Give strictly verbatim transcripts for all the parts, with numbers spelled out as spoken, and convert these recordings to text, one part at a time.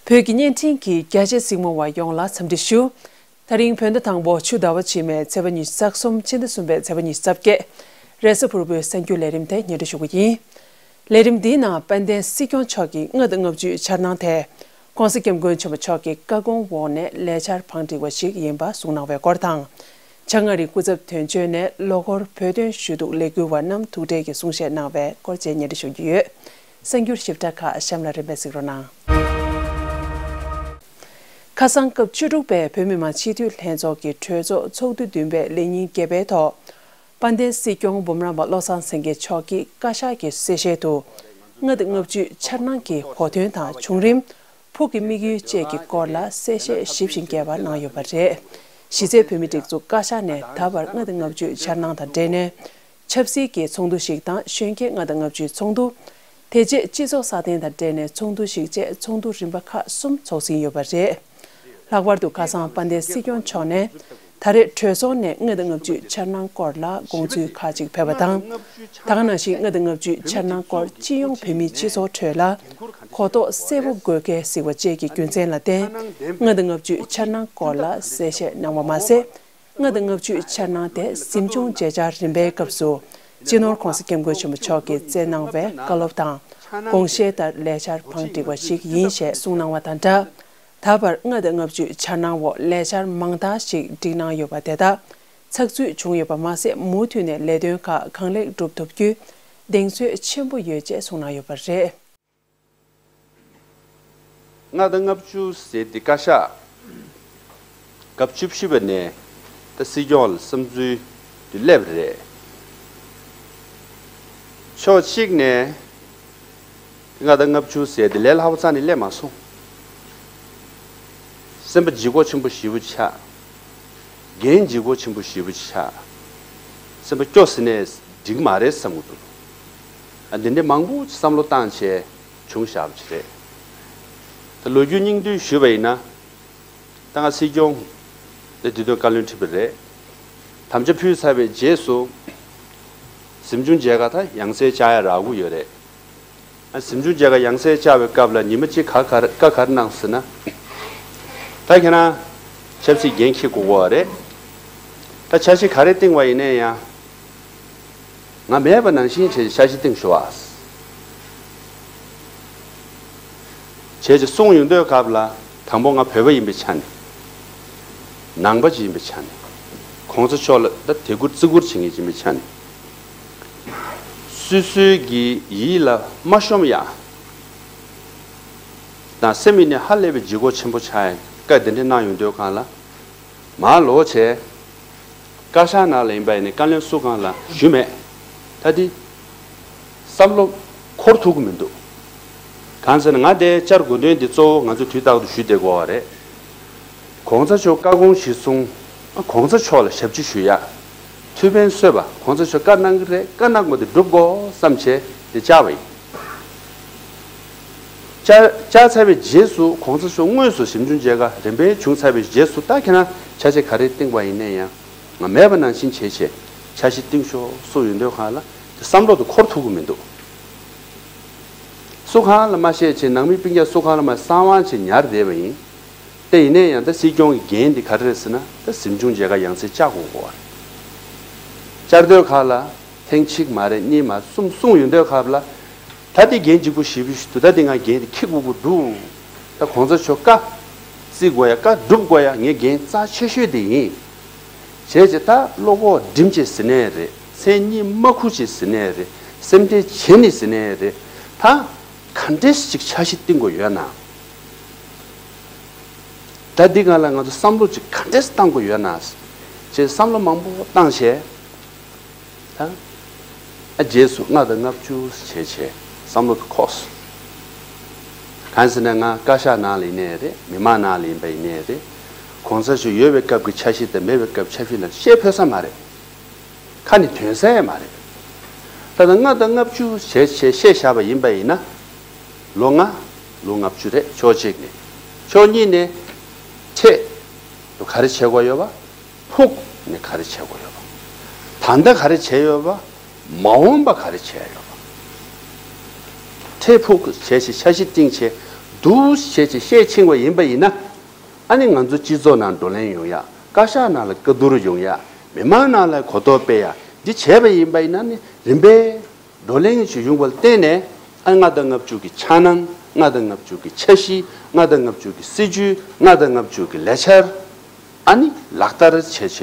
བོད་ཀྱི་བརྙན་འཕྲིན་གྱི་རྒྱ་ཆེ་གཟིགས་མོ་བ་ཡོངས་ལ་འཚམས་འདྲི་ཞུ། ད་རིང་བོད་ཟླ་དང་པོ་ཆུ་ཟླ་བ་ཕྱི་མའི་ཚེས་པ་ཉི་ཤུ་རྩ་གསུམ་ཕྱི་ཟླ་གསུམ་པའི་ཚེས་པ་ཉི་ཤུ་རྩ་བརྒྱད། རེས་གཟའ་ཕུར་བུའི་གསར་འགྱུར་ལས་རིམ་དེ་སྙན་སྒྲོན་ཞུ་གི་ཡིན། ལས་རིམ་འདིའི་ནང་དཔལ་ལྡན་སྲིད་སྐྱོང་མཆོག་གི་ལྔ་དང་ལྔ་བཅུའི་འཆར་སྣང་དེ། ྋགོང་ས་ྋསྐྱབས་མགོན་ཆེན་པོ་མཆོག་གི་བཀའ་དགོངས་འོག་ནས་ལས་འཆར་བང་བསྒྲིགས་པ་ཞིག་ཡིན་པ་གསུངས་གནང་བའི་སྐོར་དང་། བྱང་ཨ་རིའི་སྐུ་ཚབ་དོན་གཅོད་ནས་ལོ་འཁོར་བོད་དོན་ཞུ་གཏུག་ལས་འགུལ་བ་རྣམས་ཐུག་འཕྲད་ཀྱིས་གསུང་བཤད་གནང་བའི་སྐོར་བཅས་སྙན་སྒྲོན་ཞུ་རྒྱུ་ཡོད། གསར་འགྱུར་ཞིབ་ཕྲ་ཁག་གཤམ་ལ་རིམ་པས་གཟིགས་རོགས་གནང་། ཁ་སང་སྐབས་བཅུ་དྲུག་པའི་བོད་མི་མང་སྤྱི་འཐུས་ལྷན་ཚོགས་ཀྱི་གྲོས་ཚོགས་ཚོགས་དུས་བདུན་པའི་ལས་ཉིན་བརྒྱད་པའི་ཐོག་དཔལ་ལྡན་སྲིད་སྐྱོང་འབུམ་རམས་པ་བློ་བཟང་སེང་གེ་མཆོག་གིས་བཀའ་ཤག་གི་གསལ་བཤད་དུ། ལྔ་དང་ལྔ་བཅུའི་འཆར་སྣང་གི་གོ་དོན་དང་བྱུང་རིམ། ཕུགས་ཀྱི་དམིགས་ཡུལ་བཅས་ཀྱི་སྐོར་ལ་གསལ་བཤད་ཞིབ་ཞིང་རྒྱས་པ་གནང་ཡོད་པ་རེད། གཞི་རྩའི་བོད་མིའི་སྒྲིག་འཛུགས་བཀའ་ཤག་ནས་ད་བར་ལྔ་དང་ལྔ་བཅུའི་འཆར་སྣང་དང་འབྲེལ་ནས། ཆབ་སྲིད་ཀྱི་ཚོགས་འདུ་ཞིག་དང་གཞོན་སྐྱེས་ལྔ་དང་ལྔ་བཅུའི་ཚོགས་འདུ། དེ་རྗེས་སྤྱི་ཚོགས་སྲ་བརྟན་དང་འབྲེལ་ནས་ཚོགས་འདུ་ཞིག་བཅས་ཚོགས་འདུ་རིམ་པ་ཁག་གསུམ་ཚོགས་ཟིན་ཡོད་པ་རེད། ལྷག་པར་དུ་ཁ་སང་དཔལ་ལྡན་སྲིད་སྐྱོང་མཆོག་ནས་ད་རེས་གྲོས་ཚོགས་ནས་ལྔ་དང་ལྔ་བཅུའི་འཆར་སྣང་སྐོར་ལ་དགོངས་ཚུལ་ཁག་ཅིག་ཕེབས་པ་དང་། ད་ག་ནང་བཞིན་ལྔ་དང་ལྔ་བཅུའི་འཆར་སྣང་སྐོར་སྤྱི་ཡོངས་བོད་མིའི་སྤྱི་ཚོགས་ཁྲོད་ལ་གོ་རྟོགས་གསལ་པོ་དགོས་གལ་གཟིགས་པ་བཅས་ཀྱི་རྒྱུ་མཚན་ལ་བརྟེན། ལྔ་དང་ལྔ་བཅུའི་འཆར་སྣང་སྐོར་ལ་གསལ་བཤད་གནང་བ་མ་ཟད། ལྔ་དང་ལྔ་བཅུའི་འཆར་སྣང་དེ་གཟིམ་ཆུང་མཇལ་བཅར་རིམ་པའི་སྐབས་སུ། སྤྱི་ནོར་༧གོང་ས་༧སྐྱབས་མགོན་ཆེན་པོ་མཆོག་གིས་བསྩལ་གནང་བའི་བཀའ་སློབ་དང་། དགོངས་བཞེད་ལྟར་ལས་འཆར་བང་བསྒྲིགས་པ་ཞིག་ཡིན་ཞེས་གསུངས་གནང་བ་དང་སྦྲགས། ད་བར་ལྔ་དང་ལྔ་བཅུའི་འཆར་སྣང་འོག་ལས་འཆར་མང་དག་ཞིག་བསྒྲིགས་གནང་ཡོད་པ་དེ་དག་ཚགས་ཚུད་བྱུང་ཡོད་པ་མ་ཟད། མུ་མཐུད་ནས་ལས་དོན་ཁག་གང་ལེགས་སྒྲུབ་ཐུབ་རྒྱུའི་གདེང་ཚོད་ཆེན་པོ་ཡོད་ཅེས་གསུངས་གནང་ཡོད་པ་རེད། ལྔ་དང་ལྔ་བཅུ་ཟེར་དེ་བཀའ་ཤག་སྐབས་བཅུ་བཞི་པ་ནས་ད་སྲིད་སྐྱོང་ལ་བསམ་ཚུལ་དེ་སླེབས་རེད། ཕྱོགས་གཅིག་ནས་ལྔ་དང་ལྔ་བཅུ་ཟེར་དེ་ལས་སླ་པོ་རྩ་ནས་སླེབས་མ་སོང་། སེམས་པ་ལྗིད་ཁོག་ཆེན་པོ་ཞེ་པོ་ཆགས། འགན་ལྗིད་ཁོག་ཆེན་པོ་ཞེ་པོ་ཆགས། སེམས་པ་སྐྱོ་ཟེར་ནས་འགྲིག་མ་རེད་བསམ་གྱི་འདུག་ཨ་འདི་འདྲའི་མང་པོ་བསམ་བློ་བཏང་བྱས་བྱུང་བཞག་པ་ཅིག་རེད། ད་ལོ་རྒྱུས་སྙིང་བསྡུས་ཞུས་པ་ཡིན་ན། ད་ང་སྲིད་སྐྱོང་དེ་དུས་དོན་བཀའ་བློན་ཁྲི་པ་རེད། དམ་བཅའ་ཕུལ་ཚར་བའི་རྗེས་སུ། གཟིམ་ཆུང་མཇལ་ཁ་ད་ཡང་སེ་བཅར་ཡ་རག་གི་ཡོད་རེད། ཨ་གཟིམ་ཆུང་མཇལ་ཁ་ཡང་སེ་བཅར་བའི་སྐབས་ལ་ཉི་མ་གཅིག་ག་ག་བཀའ་ག་རེ་གནང་ཟེར་ན། ད་ཁྱེད་རང་ཆབ་སྲིད་འགན་འཁྱེར་དགོས་ཀྱི་ཡོད་རེད། ད་འཆར་གཞི་ག་རེ་བཏིང་བ་ཡིན་ནའི་ཡང་། ང་མེད་པ་ནང་བཞིན་བྱས་འཆར་གཞི་བཏིང་ཤོག་ཨ། བྱས་ཙང་གསུངས་ཡོང་དུས་སྐབས་ལ་དང་པོ་ང་བོད་པ་ཡིན་པའི་ཆ་ནས། ནང་པ་ཅིག་ཡིན་པའི་ཆ་ནས། ྋགོང་ས་མཆོག་ལ་ད་དད་བཀུར་བརྩི་བཀུར་བྱེད་མཁན་ཅིག་ཡིན་པའི་ཆ་ནས། སོ་སོའི་གི་ཡིད་ལ་མ་ཤོང་ཡ། དང་སེམས་ཡིན་ནས་ཧ་ལས་པའི་ལྗིད་ཁོག་ཆེན་པོ་ཆགས་ཡ་བཀའ་དེ་འདྲ་གནང་ཡོང་དུས་སྒང་ལ། མར་ལོག་བྱས། བཀའ་ཤག་ནང་ལ་ཡིན་པ་ཡིན་ནའི་བཀའ་བློན་སུ་གང་ལ་ཞུས་མེད། ད་དེ། བསམ་བློ་འཁོར་ཐུབ་ཀྱི་མི་འདུག་གང་ཟེར་ན་ང་དེ་བཅར་དགོས་དོན་འདི་གཙོ་བོ་ང་ཚོ་དུས་རྟག་ཏུ་ཞུ་བསྡད་དགོས་པ་རེད། ྋགོང་ས་མཆོག་བཀའ་དགོངས་གཞིར་བཟུང་། ྋགོང་ས་མཆོག་ལ་ཞབས་ཕྱི་ཞུ་ཡ། ཐུགས་ཕན་གསོས་པ་ྋགོང་ས་མཆོག་བཀའ་གནང་གི་རེད། བཀའ་གནང་དགོས་དེ་སྒྲུབ་དགོས་བསམ་བྱས་དེ་བཅར་བ་ཡིན། བཅར་བཅར་ཚར་བའི་རྗེས་སུ་ྋགོང་ས་མཆོག་དངོས་སུ་གཟིམ་ཆུང་མཇལ་ཁ་རིམ་པས་བྱུང་ཚར་བའི་རྗེས་སུ་ད་ཁྱེད་རང་འཆར་གཞི་ག་རེ་བཏིང་བ་ཡིན་ནའི་ཡང་། ང་མེད་པ་ནང་བཞིན་བྱས་བྱས་འཆར་གཞི་བཏིང་ཤོག་གསུངས་ཡོང་དུས་སྒང་ལ་དེ་བསམ་བློ་དེ་འཁོར་ཐུབ་ཀྱི་མི་འདུག་སུ་གང་ལ་མ་བཤད་བྱས་ནང་མི་སྤུན་ཀྱག་སུ་གང་ལ་མ་གསང་བ་བྱས་ཉར་བསྡད་པ་ཡིན། དེ་ཡིན་ནའི་ཡང་ད་སྲིད་སྐྱོང་གི་འགན་དེ་ག་རེ་རེད་ཟེར་ན་ད་གཟིམ་ཆུང་མཇལ་ཁ་ཡང་སེ་བཅར་དགོས་ཀྱི་ཡོད་རེད། བཅར་དུས་སྒང་ལ་ཐེངས་གཅིག་མ་རེད་གཉིས་མ་རེད་གསུམ་གསུངས་ཡོང་དུས་སྒང་ལ། ད་དེ་འགན་ལྗིད་པོ་ཞེ་པོ་ཞིག་འདུག་ད་དེ་ང་འགན་དེ་འཁྱེར་དགོས་ཀྱི་འདུག་ད་ྋགོང་ས་མཆོག་བཀའ་བརྩི་དགོས་ཡ་བཀའ་སྒྲུབ་དགོས་ཡ་ངའི་འགན་རྩ་ཆེ་ཤོས་དེ་ཡིན། བྱས་བྱས་ད་བློ་ཁོག་སྒྲིམ་བྱས་ཟེར་ནའི་རེད། མཚན་སྙན་མ་ཁུར་བྱས་ཟེར་ནའི་རེད། སེམས་ཁྲལ་བྱས་ནས་ཟེར་ནའི་རེད། ད་ག་འདྲས་ཅིག་འཆར་གཞི་བཏིང་དགོས་ཡོད་ན། ད་འདི་སྒང་ལ་ང་ཚོ་བསམ་བློ་ཅིག་ག་འདྲས་བཏང་དགོས་ཡོད་ན། ཅེས་བསམ་བློ་མང་པོ་བཏང་བྱས། ད། ཨ་རྗེས་སུ་ལྔ་དང་ལྔ་བཅུ་བྱས་བྱས་བསམ་བློ་དེ་འཁོར་སོང་། གང་ཟེར་ན་ང་བཀའ་ཤག་ནང་ལ་ཡིན་ནའི་རེད། མི་མང་ནང་ལ་ཡིན་པ་ཡིན་ནའི་རེད། ྋགོང་ས་མཆོག་ཡོད་པའི་སྐབས་ཀྱི་འཆར་གཞི་དང་མེད་པའི་སྐབས་འཆར་གཞི་ལ་བཤད་ཕོད་ས་མ་རེད། ཁ་ནས་ཐོན་ས་ཡང་མ་རེད། ད་ལྟ་ལྔ་དང་ལྔ་བཅུ་བྱས་བྱས་བཤད་བཞག་པ་ཡིན་པ་ཡིན་ན། ལོ་ལྔ། ལོ་ལྔ་བཅུ་རེད་ཕྱོགས་གཅིག་ནས། ཕྱོགས་གཉིས་ནས། ཁྲལ། ག་རེ་བྱེད་དགོས་ཡོད་པ། ཕུགས་ནས་ག་རེ་བྱེད་དགོས་ཡོད་པ། ད་ལྟ་ག་རེ་བྱས་ཡོད་པ། མ་འོངས་པ་ག་རེ་བྱས་ཡོད་པ། ཁྲལ་ཕུགས་བྱས་ཤིང་འཆར་གཞི་བཏིང་བྱས་ འདུག་བྱས་ཅིག་བཤད་ཕྱིན་པ་ཡིན་པ་ཡིན་ན། ཨ་ནི་ང་ཚོ་སྤྱི་ཚོགས་ནང་བགྲོ་གླེང་ཡོང་ཡ། བཀའ་ཤག་ནང་ལ་བཀའ་བསྡུར་ཡོང་ཡ། མི་མང་ནང་ལ་གོ་རྟོགས་སྤེལ་ཡ། འདི་བྱས་པ་ཡིན་པ་ཡིན་ན་ནི་རིམ་པས་བགྲོ་གླེང་ཞིག་ཡོང་བ་ལ་བརྟེན་ནས། ཨ་ལྔ་དང་ལྔ་བཅུ་གི་འཆར་སྣང་། ལྔ་དང་ལྔ་བཅུ་གི་འཆར་གཞི། ལྔ་དང་ལྔ་བཅུ་གི་སྲིད་ཇུས། ལྔ་དང་ལྔ་བཅུ་གི་ལས་འཆར། ཨ་ནི་ལག་བསྟར་བྱས་བྱས་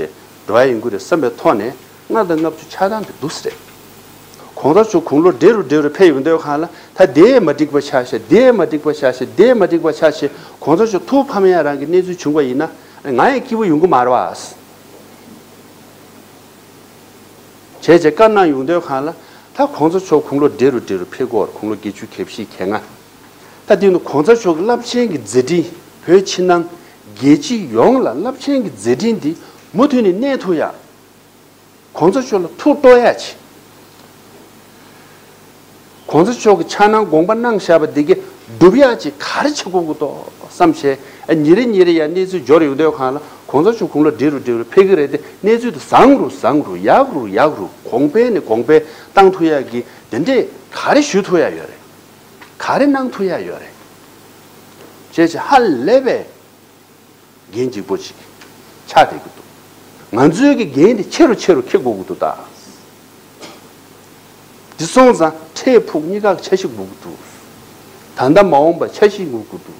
འགྲོ་ཡ་ཡིན་དགོས་རེད་བསམ་པའི་ཐོག་ནས། ལྔ་དང་ལྔ་བཅུ་འཆར་སྟངས་དེ་འདུག་སེ་རེད། གོང་ས་མཆོག་དགུང་ལོ་བགྲེས་རུ་བགྲེས་རུ་ཕེབས་ཡོང་དུས་སྒང་ལ། ད་དེ་མ་འགྲིག་པ་ཆགས་ཤག་དེ་མ་འགྲིག་པ་ཆགས་ཤག་དེ་མ་འགྲིག་པ་ཆགས་ཤག་གོང་ས་མཆོག་ཐུགས་ཕམ་ཡ་རང་གི་གནས་ཚུལ་བྱུང་བ་ཡིན་ན། ང་ཡང་སྐྱིད་པོ་ཡོང་གི་མ་རེད་པ། བྱས་བྱས་བཀའ་གནང་ཡོང་དུས་སྒང་ལ། ད་གོང་ས་མཆོག་དགུང་ལོ་བགྲེས་རུ་བགྲེས་རུ་ཕེབས་ཀྱི་ཡོད་རེད། དགུང་ལོ་བརྒྱད་ཅུ་གྱ་བཞི་གྱ་ལྔ། ད་དེ་ནི་གོང་ས་མཆོག་གི་རླབས་ཆེན་གྱི་མཛད་འཕྲིན། བོད་ཕྱི་ནང་རྒྱལ་སྤྱི་ཡོངས་ལ་རླབས་ཆེན་གྱི་མཛད་འཕྲིན་འདི་མུ་མཐུད་ནས་གནས་ཐུབ་ཡ། གོང་ས་མཆོག་ལ་ཐུགས་གཏོགས་ཡ་ཅིག་གོང་ས་མཆོག་གི་འཆར་སྣང་དགོངས་པ་གནང་བཞག་པ་འདི་ག་སྒྲུབ་ཡ་ཅིག་ག་རེ་བྱེད་དགོས་ཀྱི་འདུག་བསམ་བྱས། ཨ། ཉིན་རེ་ཉིན་རེ་ཡ་གནས་ཚུལ་འབྱོར་ཡོང་དུས་སྒང་ལ། གོང་ས་མཆོག་དགུང་ལོ་བགྲེས་རུ་བགྲེས་རུ་ཕེབས་ཀྱི་རེད་དེ། གནས་ཚུལ་དེ་བཟང་རུ་བཟང་རུ། ཡག་རུ་ཡག་རུ། གོང་འཕེལ་ནས་གོང་འཕེལ་བཏང་ཐུབ་ཡ་གི་དེ་འདྲས་ག་རེ་ཞུ་ཐུབ་ཡ་ཡོད་རེད། ག་རེ་གནང་ཐུབ་ཡ་ཡོད་རེད། བྱས་བྱས་ཧ་ལས་པའི་འགན་ལྗིད་པོ་ཅིག་ཆགས་བསྡད་ཀྱི་འདུག་ང་ཚོའི་གི་འགན་དེ་ཆེ་རུ་ཆེ་རུ་འཁྱེར་དགོས་ཀྱི་འདུག་ད། འདི་སོང་ཙང་འཕྲལ་ཕུགས་གཉིས་ཀ་གི་འཆར་གཞི་དགོས་ཀྱི་འདུག་ད་ལྟ་མ་འོངས་པ་འཆར་གཞི་དགོས་ཀྱི་འདུག་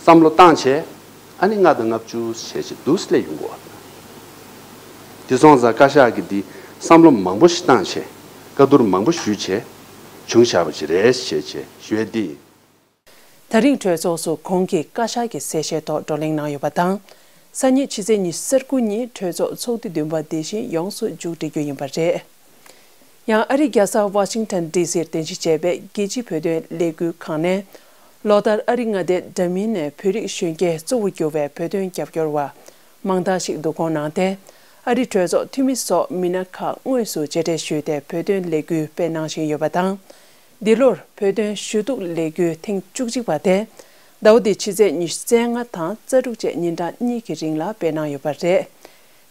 བསམ་བློ་བཏང་བྱས། ཨ་ནི་ལྔ་དང་ལྔ་བཅུ་བྱས་བྱས་འདུག་སེ་སླེབས་ཡོང་གི་ཡོད། འདི་སོང་ཙང་བཀའ་ཤག་གི་འདི་བསམ་བློ་མང་པོ་ཞིག་བཏང་བྱས། བཀའ་བསྡུར་མང་པོ་ཞུས་བྱས་བྱུང་བཞག་པ་ཞིག་རེད་ཅེས་བྱས་ཞུ་ཡ་འདི་ཡིན། ད་རིང་གྲོས་ཚོགས་སུ་གོང་གི་བཀའ་ཤག་གི་གསལ་བཤད་ཐོག་བགྲོ་གླེང་གནང་ཡོད་པ་དང་། སང་ཉིན་ཕྱི་ཚེས་ཉི་ཤུ་རྩ་དགུ་ཉིན་གྲོས་ཚོགས་ཚོགས་དུས་བདུན་པ་དེ་བཞིན་ཡོངས་སུ་མཇུག་སྒྲིལ་རྒྱུ་ཡིན་པ་རེད། ཡང་ཨ་རིའི་རྒྱལ་ས་ཝ་ཤིང་ཊོན་ཌི་སིར་རྟེན་གཞི་བྱས་པའི་རྒྱལ་སྤྱིའི་བོད་དོན་ལས་འགུལ་ཁང་ནས། ལོ་ལྟར་ཨ་རི་མངའ་སྡེ་འདྲ་མིན་ནས་བོད་རིགས་གཞོན་སྐྱེས་གཙོ་བོ་གྱུར་བའི་བོད་དོན་རྒྱབ་སྐྱོར་བ་མང་དག་ཞིག་བསྡུ་སྐོང་གནང་སྟེ། ཨ་རི་གྲོས་ཚོགས་འཐུས་མི་སོགས་མི་སྣ་ཁག་དངོས་སུ་མཇལ་འཕྲད་ཞུས་ཏེ་བོད་དོན་ལས་འགུལ་སྤེལ་གནང་བཞིན་ཡོད་པ་དང་། འདི་ལོར་བོད་དོན་ཞུ་གཏུག་ལས་འགུལ་ཐེངས་བཅུ་གཅིག་པ་དེ། ཟླ་བ་འདིའི་ཕྱི་ཚེས་ཉི་ཤུ་རྩ་ལྔ་དང་རྩ་དྲུག་བཅས་ཉིན་གྲངས་གཉིས་ཀྱི་རིང་ལ་སྤེལ་གནང་ཡོད་པ་རེད།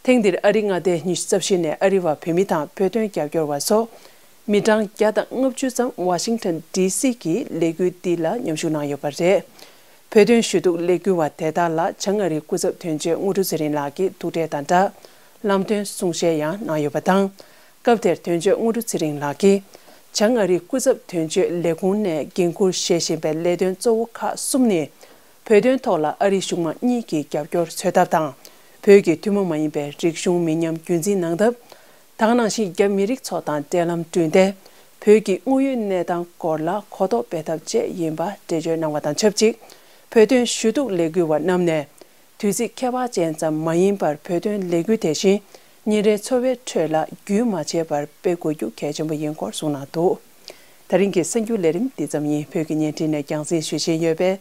ཐེངས་འདིར་ཨ་རིའི་མངའ་སྡེ་ཉི་ཤུ་རྩ་བཞི་ནས་ཨ་རི་བ་བོད་མི་དང་བོད་དོན་རྒྱབ་སྐྱོར་བ་སོགས་མི་གྲངས་བརྒྱ་དང་ལྔ་བཅུ་ཙམ་ཝ་ཤིང་ཊོན་ཌི་སི་གི་ལས་འགུལ་འདི་ལ་མཉམ་ཞུགས་གནང་ཡོད་པ་རེད། བོད་དོན་ཞུ་གཏུག་ལས་འགུལ་བ་དེ་དག་ལ་བྱང་ཨ་རིའི་སྐུ་ཚབ་དོན་གཅོད་དངོས་གྲུབ་ཚེ་རིང་ལགས་ཀྱིས་ཐུག་འཕྲད་དང་སྦྲགས་ལམ་སྟོན་གསུང་བཤད་ཡང་གནང་ཡོད་པ་དང་། སྐབས་དེར་དོན་གཅོད་དངོས་གྲུབ་ཚེ་རིང་ལགས་ཀྱིས། བྱང་ཨ་རིའི་སྐུ་ཚབ་དོན་གཅོད་ལས་ཁུངས་ནས་འགན་འཁུར་བཞེས་བཞིན་པའི་ལས་དོན་གཙོ་བོ་ཁག་གསུམ་ནི། བོད་དོན་ཐོག་ལ་ཨ་རིའི་གཞུང་མང་གཉིས་ཀྱི་རྒྱབ་སྐྱོར་འཚོལ་ཐབས་དང་། བོད་ཀྱི་ཐུན་མོང་མ་ཡིན་པའི་རིག་གཞུང་མི་ཉམས་རྒྱུན་འཛིན་གནང་ཐབས། དེ་ག་ནང་བཞིན་རྒྱ་མི་རིགས་ཚོ་དང་འབྲེལ་ལམ་བསྐྲུན་ཏེ། བོད་ཀྱི་དངོས་ཡོད་གནས་སྟངས་སྐོར་ལ་གོ་རྟོགས་སྤེལ་ཐབས་བཅས་ཡིན་པ་འགྲེལ་བརྗོད་གནང་བ་དང་ཆབས་ཅིག་བོད་དོན་ཞུ་གཏུག་ལས་འགུལ་བ་རྣམས་ནས། དུས་ཚིགས་ཁྱད་པར་ཅན་ཙམ་མ་ཡིན་པར་བོད་དོན་ལས་འགུལ་དེ་བཞིན་ཉིན་རེའི་འཚོ་བའི་ཁྲོད་ལ་རྒྱུན་མ་ཆད་པར་སྤེལ་དགོས་རྒྱུ་གལ་ཆེན་པོ་ཡིན་སྐོར་གསུངས་གནང་འདུག་ད་རིང་གི་གསར་འགྱུར་ལས་རིམ་འདི་ཙམ་ཡིན། བོད་ཀྱི་བརྙན་འཕྲིན་ནས་རྒྱང་སྲིང་ཞུ་བཞིན་ཡོད་པས།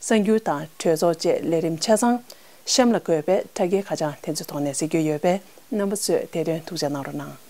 གསར་འགྱུར་དང་གྲོས་ཚོགས་བཅས་ལས་རིམ་ཆ་ཚང་གཤམ་ལ་འགོད་པའི་དྲ་རྒྱའི་ཁ་བྱང་དེ་ཚོའི་ཐོག་ནས་གཟིགས་རྒྱུ་ཡོད་པས། རྣམ་པ་ཚོས་དེ་དོན་ཐུགས་འཇགས་གནང་རོགས་གནང་།